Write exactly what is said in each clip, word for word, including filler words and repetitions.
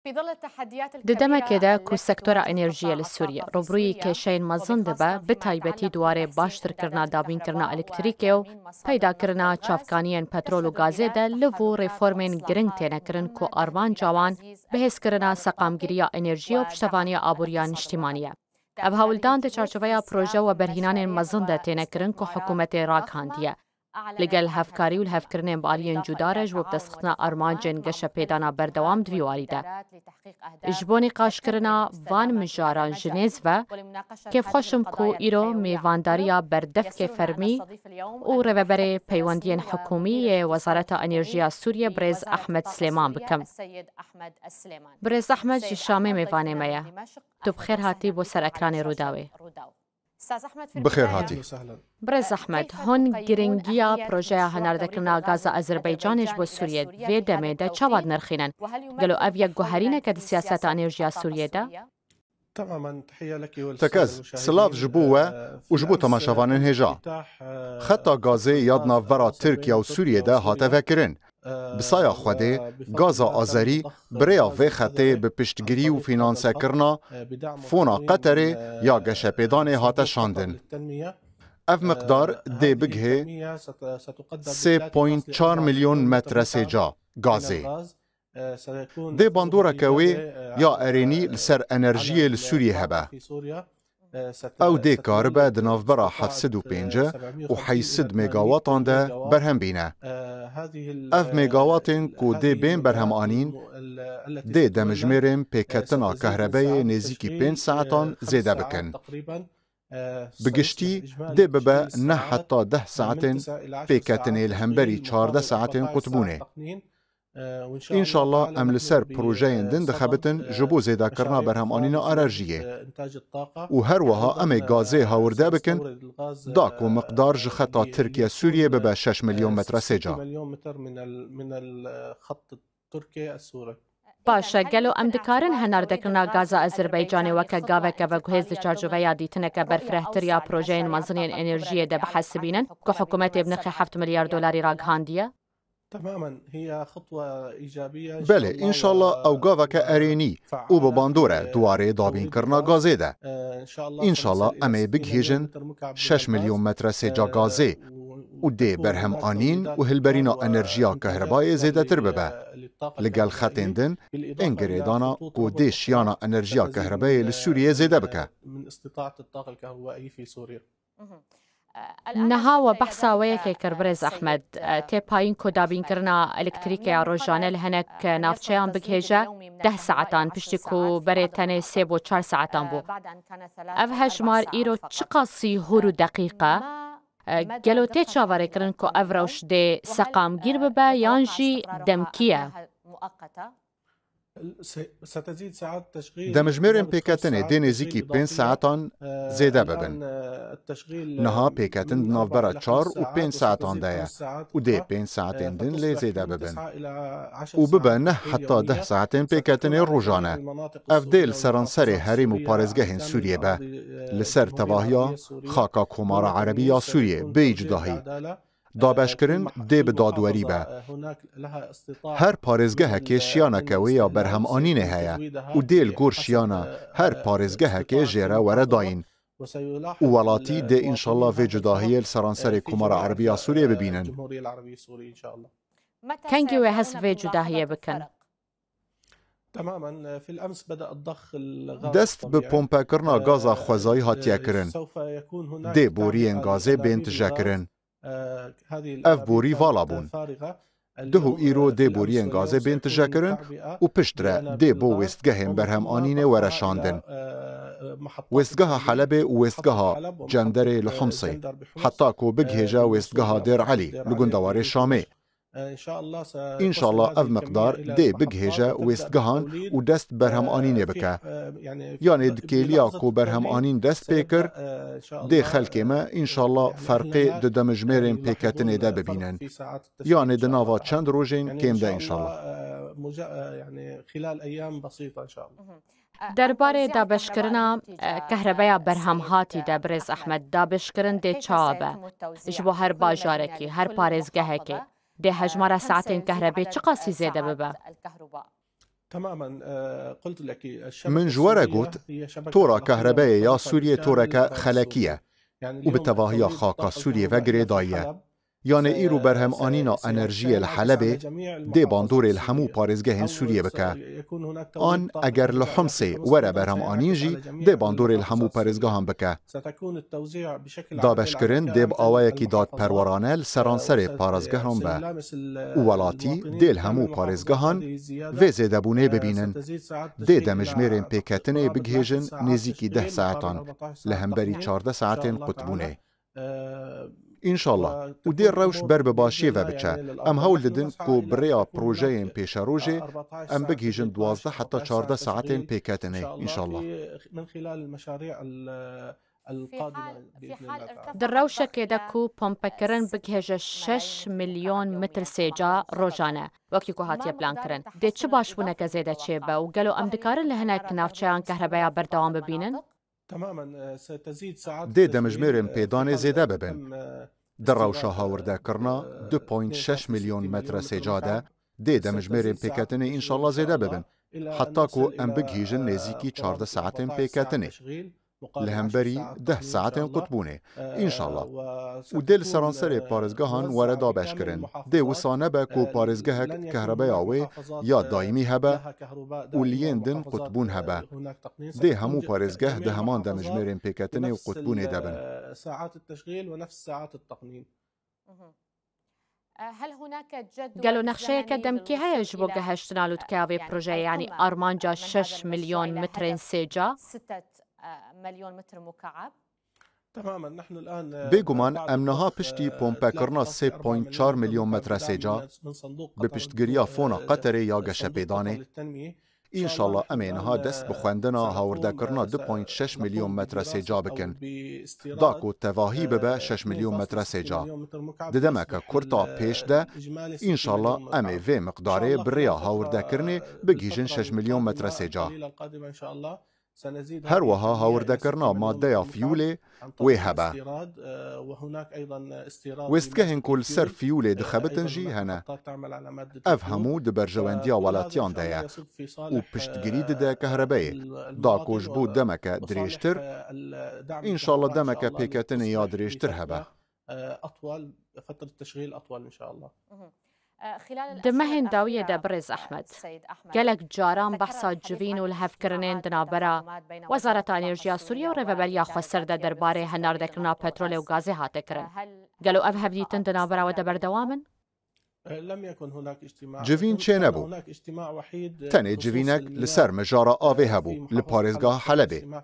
Di demekê de ku sektora enerjiyê li Sûriyê rûbirûyî kêşeyên mezin dibe, bi taybetî di warê baştirkirina dabînkirina elektrîkê û peydakirina çavkaniyên petrol û gazê de liv û reformên giring têne kirin ku armanca wan bihêzkirina seqamgiriya enerjiyê û piştevaniya aboriya niştîmanî ye. Ev hewldan di çarçoveya proje û weberhînanên mezin de têne kirin ku hikûmetê ragihandiye. Li gel hevkarî û lihevkirinên bi aliyên cuda re ji bo bidestxistina armancên geşepêdana berdewam di vî warî de. Ji bo nîqaşkirina van mijaran ji nêz ve, kêfxweş im ku îro mêvandariya berdevkê fermî û rêveberê peywendiyên hikûmî yê Wezareta Enerjiya Sûriyê birêz Ehmed Silêman bikim. Birêz Ehmed ji Şamê mêvanê me ye. Tu bi xêr hatî bo ser ekranê Rûdawê. Bi xêr hatî. Birêz Ehmed, hûn giringiya projeya hinardekirina gaza Azerbaycanê ji bo Sûriyê vê demê de çawa dinirxînin? Gelo ev yek guherîneke di siyaseta enerjiya Sûriyê de? Tekez, silav ji bo we û ji bo temaşevanên hêja. Xeta gazê ya di navbera Tirkiye û Sûriyê de hate vekirin. Bi saya Xwedê, gaza Azerî bi rêya vê xetê bi piştgirî û fînansekirina fona Qeterê ya geşepêdanê hate şandin. Ev miqdar dê bigihê sê point çar milyon metre sêca gazê. Dê bandoreke wê ya erênî li ser enerjiyê li Sûriyê hebe. Ew dê karibe di navbera heft sed û pêncî û heyşt sed megawatan de berhem bîne. Ev megawatên ku dê bên berhemanîn, dê demijmêrên pêketina kehrebeyê nêzîkî pênc saetan zêde bikin. Bi giştî dê bibe neh heta deh saetên pêketinê li hemberî çardeh saetên qutbûnê. Înşallah em li ser projeyên din dixebitin ji bo zêdekirina berhemanîna enerjiyê. Û her wiha em ê gazê hawirde bikin, da ku miqdar ji xeta Tirkiye Sûriyê bibe şeş milyon metre sêca. Baş e, gelo em dikarin hinardekirina gaza Azerbaycanê weke gaveke veguhêz di çarçoveya dîtineke berfirehtir ya projeyên mezinên enerjiyê de bihesibînin ku hikûmetê bi nirxê heft milyar dolarî ragihandiye? Belê, înşallah ew gaveke erênî û bi bandor e di warê dabînkirina gazê de. Înşallah em ê bigihîjin şeş milyon metre sêca gazê û dê berhemanîn û hilberîna enerjiya kehrebayê zêdetir bibe. Li gel xetên din ên girêdana ku dê şiyana enerjiya kehrebayê li Sûriyê zêde bike. Niha we behsa wê yekê kir, birêz Ehmed. Tê payîn ku dabînkirina elektrîkê ya rojane li hinek navçeyan bigihêje deh saetan, piştî ku berê tenê sê bo çar saetan bû. Ev hejmar îro çiqasî hûr û deqîq e? Gelo tê çaverêkirin ku ev rewş dê seqamgîr bibe yan jî demkî ye? Demijmêrên pêketinê dê nêzîkî pênc saetan zêde bibin. Niha pêketin di navbera çar û pênc saetan de ye û dê pênc saetên din lê zêde bibin û bibe neh heta deh saetên pêketinê rojane. Ev dê li seranserê herêm û parêzgehên Sûriyê be, li ser tevahiya xaka Komara Erebî ya Sûriyê bêyî cudahî. Dabeşkirin dê bi dadwerî be. Her parêzgehekê şiyaneke wê ya berhemanînê heye û dê li gor şiyana her parêzgehekê jê re were dayîn. Û welatî dê înşallah vê cudahiyê li seranserê Komara Erebî ya Sûriyê bibînin. Kengî wê hest vê cudahiyê bikin? Dest bi pompekirina gaza xwezayî hatiye kirin. Dê boriyên gazê bên tijekirin. Ev borî vala bûn. Duh û îro dê boriyên gazê bên tijekirin û piştre dê bo wêstgehên berhemanînê were şandin. Wêstgeha Helebê û wêstgeha Cenderê li Humsê, heta ku bigihêje wêstgeha Dêr Elî li gundewarê Şamê. Înşallah ev miqdar dê bigihêje wêstgehan û dest berhemanînê bike. Yanê di kêliya ku berhemanîn dest pê kir, dê xelkê me înşallah ferqê di demijmêrên pêketinê de bibînin. Yanê di nava çend rojên kêm de înşallah. Derbarê dabeşkirina, e, kehrebeya berhemhatî de, birêz Ehmed, dabeşkirin dê çawa be? Ji bo her bajarekî, her parêzgehekê, dê hejmara saetên kehrebê çiqasî zêde bibe? Min ji we re got, tora kehrebeyê ya Sûriyê toreke xelekî ye û bi tevahiya xaka Sûriyê ve girêdayî ye. Yanê îro berhemanîna enerjiyê li Helebê dê bandorê li hemû parêzgehên Sûriyê bike. An eger li Humsê were berhemanîn jî dê bandorê li hemû parêzgehan bike. Dabeşkirin dê bi awayekî dadperwerane li seranserê parêzgehan be û welatî dê li hemû parêzgehan vê zêdebûnê bibînin. Dê demijmêrên pêketinê bigihêjin nêzîkî deh saetan li hemberî çardeh saetên qutbûnê. Înşallah. Û dê rewş ber bi başiyê ve biçe. Em hewl didin ku bi rêya projeyên pêşerojê em bigihîjin duwazdeh heta çardeh saetên pêketinê, înşallah. Di rewşekê de ku pompekirin bigihêje şeş milyon metr sêca rojane, wekî ku hatiye plankirin, dê çi başbûneke zêde çêbe û gelo em dikarin li hinek navçeyan kehrebeya berdewam bibînin? Dê demijmêrên pêdanê zêde bibin. Di rewşa hawirdekirina du point şeş milyon metre sêca de dê demijmêrên pêketinê înşallah zêde bibin. Heta ku em bigihîjin nêzîkî çardeh saetên pêketinê. Li hemberî deh saetên qutbûnê. Înşallah. Û dê li seranserê parêzgehan were dabeşkirin. Dê wisa nebe ku parêzgehek kehrebeya wê ya daîmî hebe û li yên din qutbûn hebe. Dê hemû parêzgeh di heman demijmêrên pêketinê û qutbûnê de bin. Gelo nexşeyeke demkî heye ji bo gehiştina lûtkeya vê projeyê, yanî armanca şeş milyon metrên sêca? Bêguman em niha piştî pompekirina sê point çar milyon metre sêca bi piştgiriya Fona Qeterê ya Geşepêdanê, înşallah em ê niha dest bi xwendina hawirdekirina du point şeş milyon metre sêca bikin. Da ku tevahî bibe şeş milyon metre sêca. Di demeke kurt a pêş de, înşallah em ê vê miqdarê bi rêya hawirdekirinê bigihîjin şeş milyon metre sêca. Her wiha hawirdekirina madeya fiyûlê wê hebe. Wêstgehên ku li ser fiyûlê dixebitin jî hene. Ev hemû di berjewendiya welatiyan de ye û piştgirî dide kehrebeyê. Da ku ji bo demeke dirêjtir, înşallah demeke pêketinê ya dirêjtir hebe. Di mehên dawiyê de, birêz Ehmed, gelek caran behsa civîn û lihevkirinên di navbera Wezareta Enerjiya Sûriye û Rêveberiya Xweser de derbarê henardekirina petrolê û gazê hate kirin. Gelo ev hevdîtin di navbera we de berdewam in? Civîn çênebû. Tenê civînek li ser mijara avê hebû, li parêzgeha Helebê.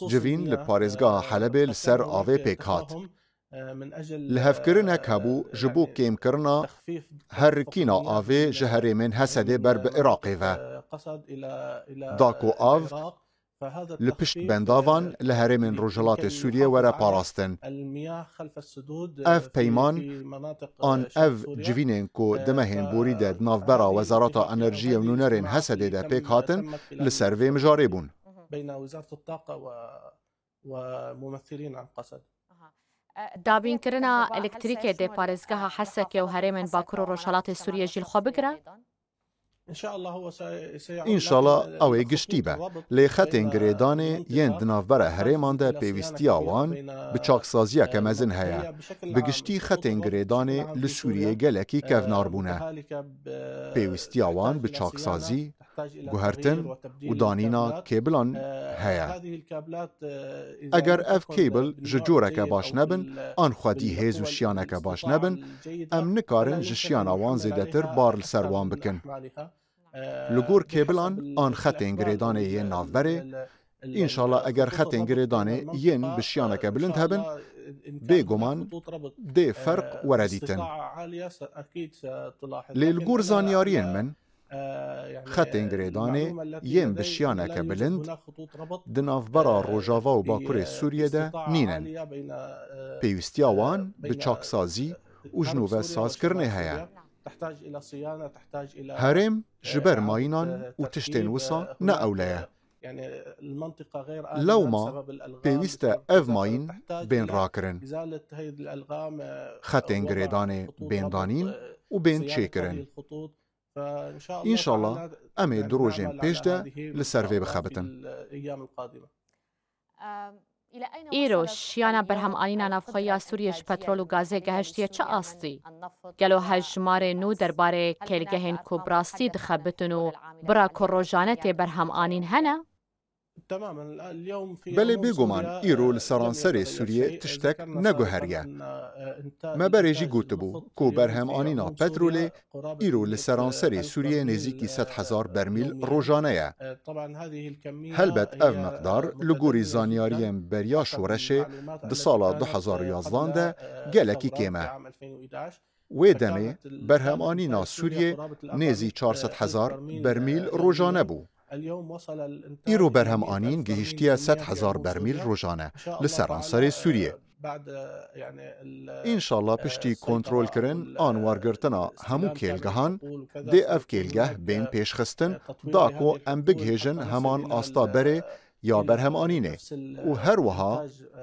Civîn li parêzgeha Helebê li ser avê pêk hat. Lihevkirinek hebû ji bo kêmkirina herikîna avê ji herêmên Hesedê ber bi Iraqê ve. Da ku av li pişt bendavan li herêmên Rojhilatê Sûriyê were parastin. Ev peyman an ev civînên ku di mehên borî de di navbera Wezareta Enerjiyê û Nûnerên Hesedê de pêk hatin, li ser vê mijarê bûn. Dabînkirina elektrîkê dê parêzgeha Hesekê û herêmên Bakur û Rojhilatê Sûriyê jî li xwe bigire? Înşallah ew ê giştî be. Lê xetên girêdanê yên di navbera herêman de pêwîstiya wan bi çaksaziyeke mezin heye. Bi giştî xetên girêdanê li Sûriyê gelekî kevnar bûne. Pêwîstiya wan bi çaksazî, guhertin û danîna kêbilan heye. Eger ev kêbil ji coreke baş nebin, an xwedî hêz û şiyaneke baş nebin, em nikarin ji şiyana wan zêdetir bar li ser wan bikin. Li gor kêbilan an xetên girêdanê yên navberê, înşallah eger xetên girêdanê yên bi şiyaneke bilind hebin, bêguman dê ferq were dîtin. Lê li gor zanyariyên min, xetên girêdanê yên bi şiyaneke bilind di navbera Rojava û Bakurê Sûriyê de nînin. Pêwîstiya wan bi çaksazî û ji nû ve sazkirinê heye. Herêm ji ber mayînan û tiştên wisa ne ewle ye. Lewma pêwîst e ev mayîn bên rakirin. Xetên girêdanê bên danîn û bên çêkirin. Înşallah, em ê du rojên pêş de li ser vê bixebitin. Îro şiyana berhemanîna navxwe ya Sûriyê ji petrol û gazê gehiştiye çi astî? Gelo hejmarê nû derbarê kêlgehên ku bi rastî dixebitin û bira ku rojane tê berhemanîn hene? Belê, bêguman îro li seranserê Sûriyê tiştek neguheriye. Me berê jî gotibû ku berhemanîna petrolê îro li seranserê Sûriyê nêzîkî sed hezar bermîl rojane ye. Helbet ev miqdar li gorî zanyariyên beriya şoreşê di sala du hezar û yazdan de gelekî kêm e. Wê demê berhemanîna Sûriyê nêzî çar sed hezar bermîl rojane bû. Îro berhemanîn gihîştiye sed hezar bermîl rojane li seranserê Sûriyê. Înşallah piştî kontrolkirin an wergirtina hemû kêlgehan dê ev kêlgeh bên pêşxistin da ku em bigihêjin heman asta berê ya berhemanînê û her wiha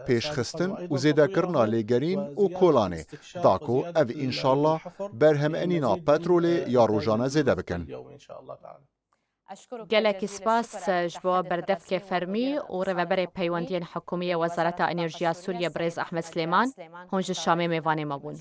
pêşxistin û zêdekirina lêgerîn û kolanê da ku ev înşallah berhemanîna petrolê ya rojane zêde bikin. Gelekî spas ji bo berdevkê fermî û rêveberê peywendiyên hikûmî yê Wezareta Enerjiya Sûriyê birêz Ehmed Silêman, hûn ji Şamê mêvanê me bûn.